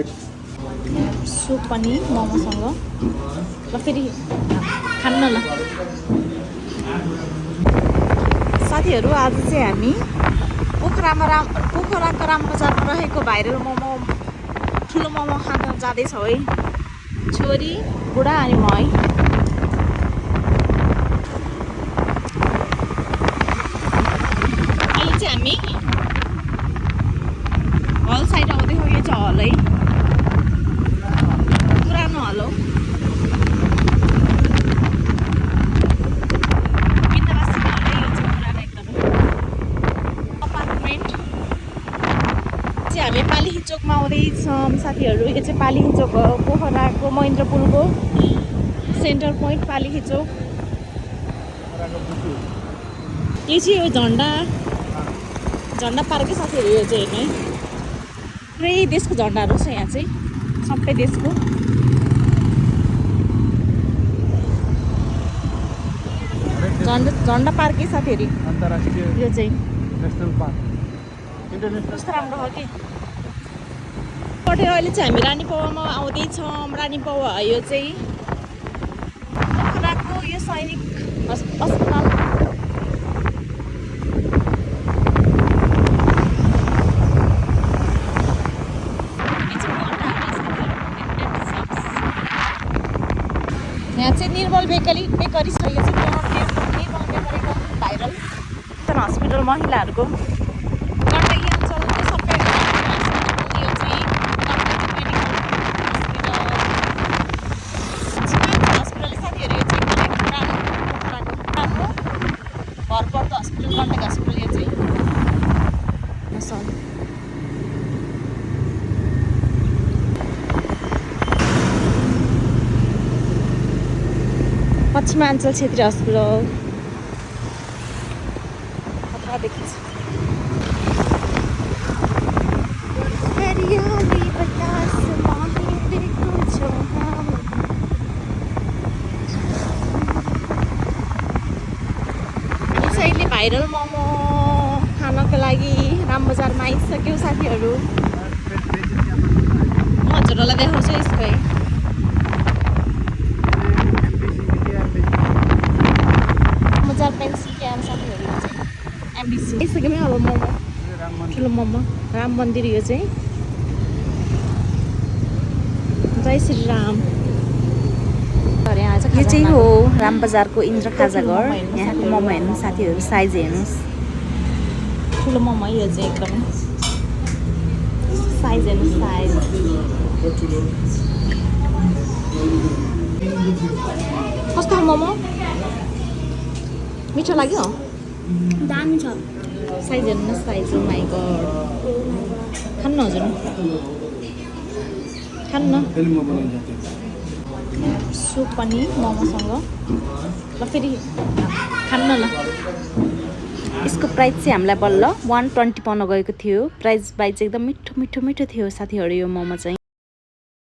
Soup पनि मोमोसँग ल फेरि खान्न ल साथीहरू। आज चाहिँ हामी पोखराको रामबजारमा रहेको भाइरल मोमो ठुलो मोमो खान जाँदैछौँ है। छोरी बुढा अनि म है। अहिले चाहिँ हामी हल साइड आउँदैछौँ। यो चाहिँ हल है, पुरानो हल हो। हामी पालिहिचोकमा आउँदैछौँ साथीहरू। यो चाहिँ पालिहिचोक हो, पोखराको महेन्द्र पुलको सेन्टर पोइन्ट पालिहिचोक। यो चाहिँ यो झन्डा पार्कै साथीहरू। यो चाहिँ है पुरै देशको झन्डाहरू छ यहाँ चाहिँ, सबै देशको। झन्डा पार्कै साथीहरू यो चाहिँ नेसनल पार्क। कस्तो राम्रो हो कि अहिले चाहिँ हामी रानी पावामा आउँदैछौँ। रानी पावा यो चाहिँ पोखराको यो सैनिक अस्पताल। यहाँ चाहिँ निर्मल बेकरी छ। यो चाहिँ निर्मल बेकरीको भाइरल हस्पिटल महिलाहरूको भरपर्दो हस्पिटल कन्टेक हस्पिटल। यो चाहिँ पश्चिमाञ्चल क्षेत्रीय हस्पिटल खतरादेखि छ। अहिले भाइरल मोमो खानको लागि रामबजारमा आइसक्यो साथीहरू। म हजुरहरूलाई देखाउँछु यसको है। रामबजार पेन्सिल क्याम्प साथीहरू चाहिँ एमबिसी आइसक्यो अब मोमो ठुलो मोमो राम मन्दिर। यो चाहिँ जय श्री राम। यो चाहिँ हो रामबजारको इन्द्र खाजा घर। यहाँको मोमो हेर्नु साथीहरू, साइज हेर्नुहोस्, ठुलो मोमो। यो चाहिँ एकदम साइज हेर्नुहोस्, साइज कस्तो मोमो मिठो लाग्यो, दामी छ। साइज हेर्नुहोस्, साइज। ओ माई गड, खान्न हजुर, खान्न। सुप पनि मोमोसँग ल फेरि खान्न ल। यसको प्राइस चाहिँ हामीलाई बल्ल 120 पर्न गएको थियो। प्राइस वाइज एकदम मिठो थियो साथीहरू यो मोमो चाहिँ।